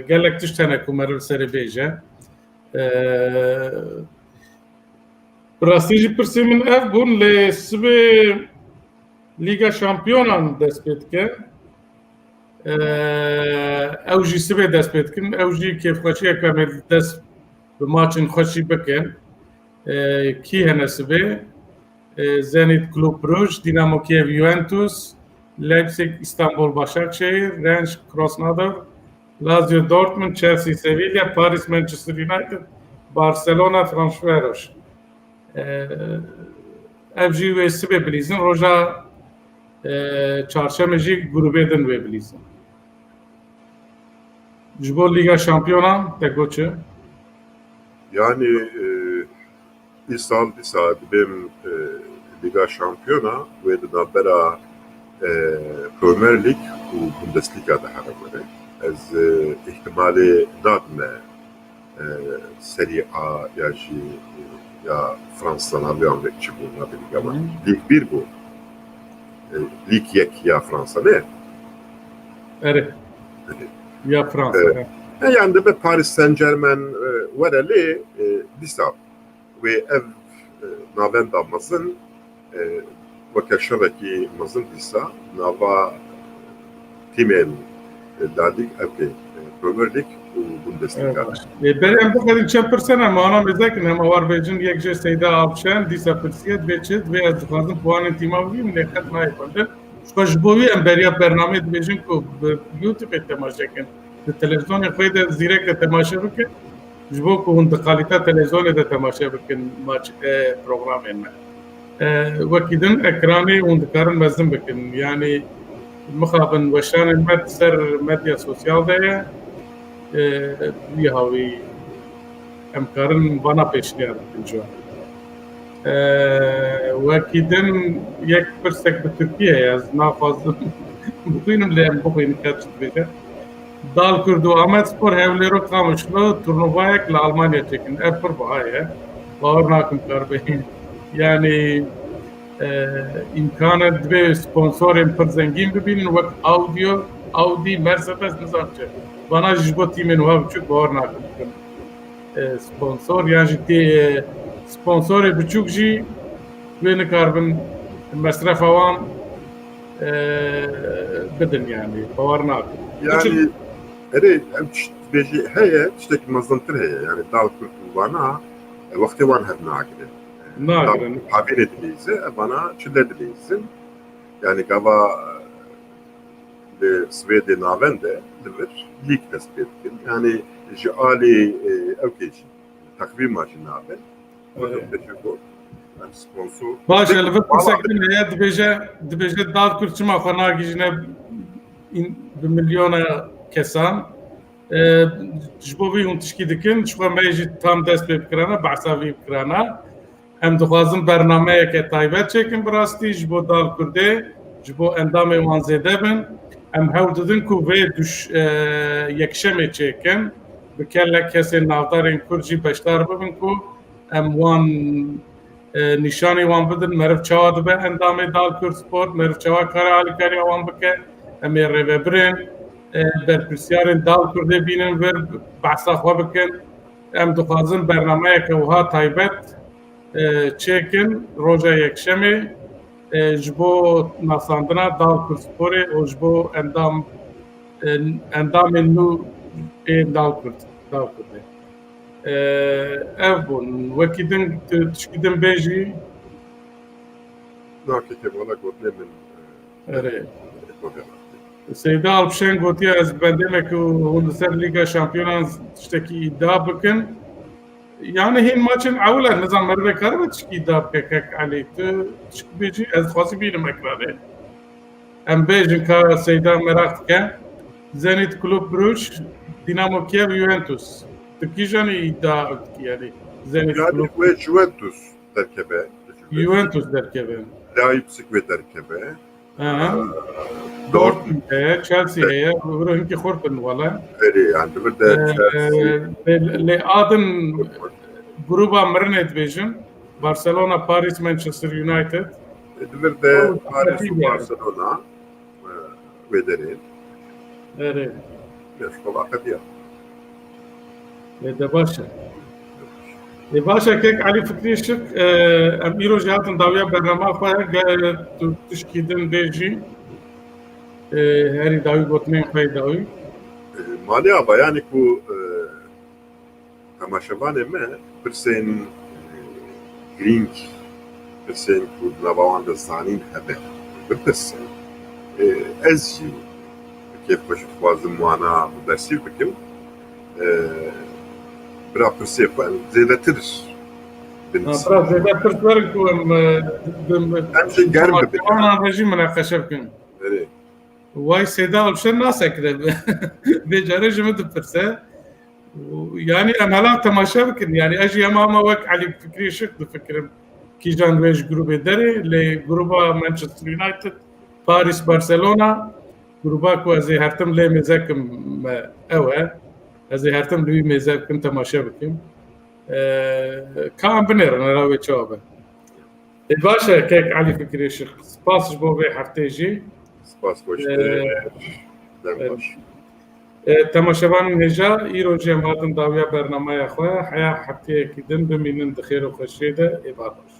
gelek tişt hene ku meriv serê bêje. E, bi rastî jî pirsê min ev bûn, lê sibê Lîga Şampiyonan dest pê dike. Eee, ew jî sibê dest pê dikin. Ew jî kêfxweşiyeke me dest bi maçên xweşî bikin. Eee, kî hene sibê? Eee, Zenit Club Bruges, Dinamo Kiev Juventus, Leipzig, Istanbul Başakşehir, Rennes Krasnodar, Lazio Dortmund, Chelsea Sevilla, Paris Manchester United, Barcelona Ferencvaros. Eee, ev jî wê sibê bilîzin, roja, eee, çarşemê jî grûbê din wê bilîzin. Ji bo Lîga Şampiyonan te got çi? Yani, e, îsal dîsa dibêm, e, Lîga Şampiyona wê di navbera, e, Premier League û Bundesliga de here were. Ez, e, îhtimalê nadime, e, Serie A ya jî, e, ya Fransa navê wan çi bû, navê Lîga me. Hı. Lîg bir bû. E, Lîg yek ya Fransa ne? Erê. Erê. Ya Fransa, E, he. E, yani dibe Paris Saint-Germain, e, were lê, e, dîsa wê ev, e, navenda mezin, e, weke şerekî mezin dîsa nava tîmên La Ligue, ewkê, e, Premier League û Bundesliga. Evet, baş. E, berê em bixwedin çend pirsene, me ana mêzekin, hema war bêjin, yek jê Seyda Avşen, dîsa pirsiye, divê çi, divê ez dixwazim puanên tîma bibînim, lê qet nayê xwendin. Ji xwe ji bo wî em beriya bernameyê dibêjin ku bi YouTube temaşe kin. Di televîzyonê xwe de zîrek de temaşe bikin. Ji bo ku hûn di kalîte televîzyonê de temaşe bikin maç, e, programên me. E, wekî din ekranê hûn dikarin mezin bikin. Yanî mixabin weşanên me di ser medya sosyal de ye. E, wî hawî em karin vana pêşniyar bikin ji wan. Ee, wekî din yek pirsek bi Tirkî heye, ez naxwazim bixwînim, lê em bixwînin, ka çi dibêje. Dal Kurd û Amedspor, Hewlêr û Qamişlo turnuvayek li Almanya çêkin. Ev pir biha ye. Bawer nakim kar bê. Yani, e, îmkan e, divê sponsorên pir zengîn bibînin, wek Audio, Audi, Mercedes, nizam çi. Vana jî ji bo tîmên wiha biçûk bawer nakim bikin. E, sponsor, yan jî tê, e, sponsorê biçûk jî wê nikaribin mesrefa wan, e, bidin, yani, bawer nakin. Yani, erê, em tişt bêjî heye, tiştekî mezintir heye. Yani, Dal Kurd û vana, e, wextê wan hev nagirin. Nagirin. Havînê dileyîze, e, vana çile dileyîzin. Yani, gava, e, li Swêdê navend e, li vir lîg dest pê dikin. Yani, ji alî, e, ew kê jî, teqvîma jî nabe. Evet. Wek pêşî got, em sponsor. Baş e, li vir pirsek din heye, dibêje, dibêje Dal Kurd çima xwe nagihîjine in-, bi milyona kesan. E, ji bo vî hûn tişkî dikin, ji xwe me jî tam dest pê bikirana, behsa vî bikirana. Em dixwazin bernameyeke taybet çêkin bi rastî ji bo Dal Kurdê, ji bo endamên wan zêde bin. Em hewl didin ku vê duş-, e, yekşemê çêkin. Bi gelek kesên navdarên Kurd jî beşdar bibin ku em wan e, nîşanî wan bidin, meriv çawa dibe endamê Dal Kurd Sport, meriv çawa kare alîkariya wan bike, em ê rêvebirên, e, berpirsiyarên Dal Kurdê bînin vir, behsa xwe bikin. Em dixwazin bernameyeke wiha taybet, e, çêkin roja yekşemê, e, ji bo nasandina Dal Kurd Sporê û ji bo endam, e, endamên nû ê Dal Kurd, Dal Kurdê. E, ev bûn. Wekî din, tu tişkî din bêjî? Na, kekê, wala gotinê min, e, Erê. Seyda Alpşen gotiye, ez bi bendê me ku hûn li ser Lîga Şampiyonan tiştekî îdia bikin. Yani hîn maçên ewil e, nizam merive karibe tişkî îdia bike, kek Elî. Tu tişkî bêjî, ez xwazî bînim ekranê. Em bêjin ka Seyda meraq dike. Zenit Club Bruges, Dinamo Kiev, Juventus. Tu kîjan îdia dikî, yani? Zenit Yani Club wê Juventus derkeve. Juventus derkeve. Leipzig wê derkeve. Aha. Dortmund heye, Chelsea heye. Wiro hinkî xurt in wala. Erê, yani, di vir de Ee, Chelsea. Lê, lê adin gruba mirinê dibêjin. Barcelona, Paris, Manchester United. Di vir de Paris û Barcelona, e, wê derê. Erê. Beş kol aqediya. Ê de baş e. Ê baş e, kek Elî Fikrî Şik, e, em îro jî hatin dawiya bernama xwe, ge tu tişkî din bê jî, e, herî dawî gotinên xwe yê dawî. E, Malê Ava, yani ku, e, temaşevanê me pirsên, e, girîng, pirsên ku di nava wan de zanîn hebe, bipirsin. E, ez jî bi kêf xwe jî dixwazim wana bi bersîv bikim. E, bira pirsê xwe em zêdetir Ha, binivîsin. Bira zêde pirs werin ku em, e, bi, bi, Em jî germ bibin. Temaşevanan re jî minaqeşe bikin. Erê. Way Seyda Alpşen nasekire. Vê carê ji min dipirse. Yani em hela temaşe bikin. Yani ez jî hema hema wek Elî Fikrî Şik difikirim. Kîjan wê ji grûbê derê, lê grûba Manchester United, Paris, Barcelona, grûba ku ez ê hertim lê mêze kim me ew e. Ez ê hertim li wî mêze bikim, temaşe bikim. Ee, ka em binêrin, hela wê çawa be. Ê, baş e, kek Elî Fikrî Şik. Spas ji bo vê heftê jî. Spas, xweş Ee, be. Dem evet. Baş. Ê, temaşevanên hêja, îro jî em hatin dawiya bernameya xwe. Heya hefteyekî din bimînin di xêr û xweşiyê de. Ê, bar baş.